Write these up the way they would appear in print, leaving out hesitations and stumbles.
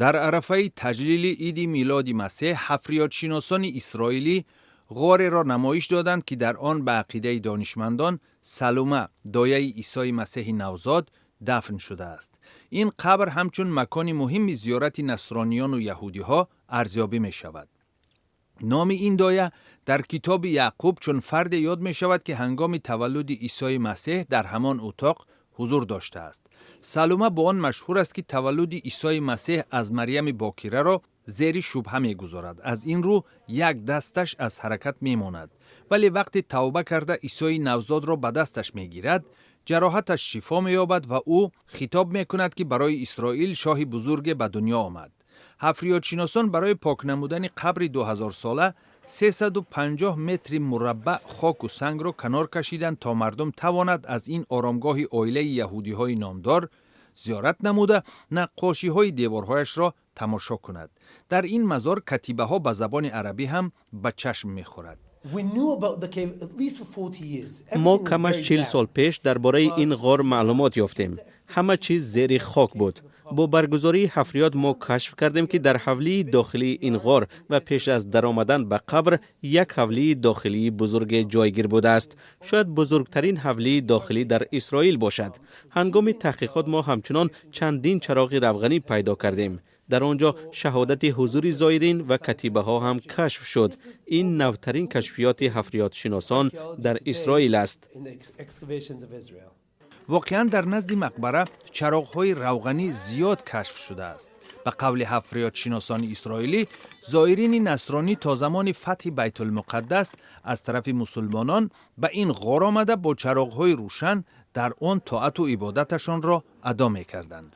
Дар арафаи таҷлили иди Милоди Масеҳ ҳафриётшиносони исроилӣ ғореро намоиш доданд, ки дар он, ба ақидаи донишмандон, Салума, дояи Исои Масеҳи навзод, дафн шудааст. Ин қабр ҳамчун макони муҳимми зиёрати насрониёну яҳудиҳо арзёбӣ мешавад. Номи ин доя дар китоби Яъқуб чун фарде ёд мешавад, ки ҳангоми таваллуди Исои Масеҳ дар ҳамон утоқ ҳузур доштааст. Салума бо он машҳур аст, ки таваллуди Исои Масеҳ аз Марьями бокираро зери шубҳа мегузорад. Аз ин рӯ як дасташ аз ҳаракат мемонад, вале вақте тавба карда, Исои навзодро ба дасташ мегирад, ҷароҳаташ шифо меёбад ва ӯ хитоб мекунад, ки барои Исроил шоҳи бузурге ба дунё омад. Ҳафриётшиносон барои пок намудани қабри 2000-сола 350 метри мураббаъ хоку сангро канор кашиданд, то мардум тавонад аз ин оромгоҳи оилаи яҳудиҳои номдор зиёрат намуда, наққошиҳои деворҳояшро тамошо кунад. Дар ин мазор катибаҳо ба забони арабӣ ҳам ба чашм мехӯрад. Мо камаш 40 сол пеш дар бораи ин ғор маълумот ёфтем. Ҳама чиз зери хок буд. Бо баргузории ҳафриёт мо кашф кардем, ки дар ҳавлии дохилии ин ғор ва пеш аз даромадан ба қабр як ҳавлии дохилии бузурге ҷойгир будааст. Шояд бузургтарин ҳавлии дохилӣ дар Исроил бошад. Ҳангоми таҳқиқот мо ҳамчунон чандин чароғи равғанӣ пайдо кардем. Дар он ҷо шаҳодати ҳузури зоирин ва катибаҳо ҳам кашф шуд. Ин навтарин кашфиёти ҳафриётшиносон дар Исроил аст. Воқеан, дар назди мақбара чароғҳои равғанӣ зиёд кашф шудааст. Ба қавли ҳафриётшиносони исроилӣ, зоирини насронӣ то замони фатҳи Байтулмуқаддас аз тарафи мусулмонон ба ин ғор омада, бо чароғҳои рӯшан дар он тоату ибодаташонро адо мекарданд.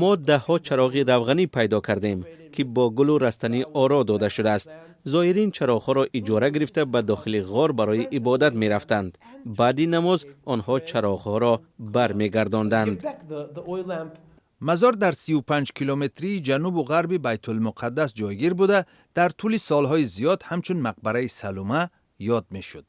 Мо даҳҳо чароғи равғанӣ пайдо кардем, ки бо гулу растанӣ оро дода шудааст. Зоирин чароғҳоро иҷора гирифта, ба дохили ғор барои ибодат мерафтанд. Баъди намоз онҳо чароғҳоро бармегардонданд. Мазор дар 35 километрии ҷанубу ғарби Байтулмуқаддас ҷойгир буда, дар тӯли солҳои зиёд ҳамчун мақбараи Салума ёд мешуд.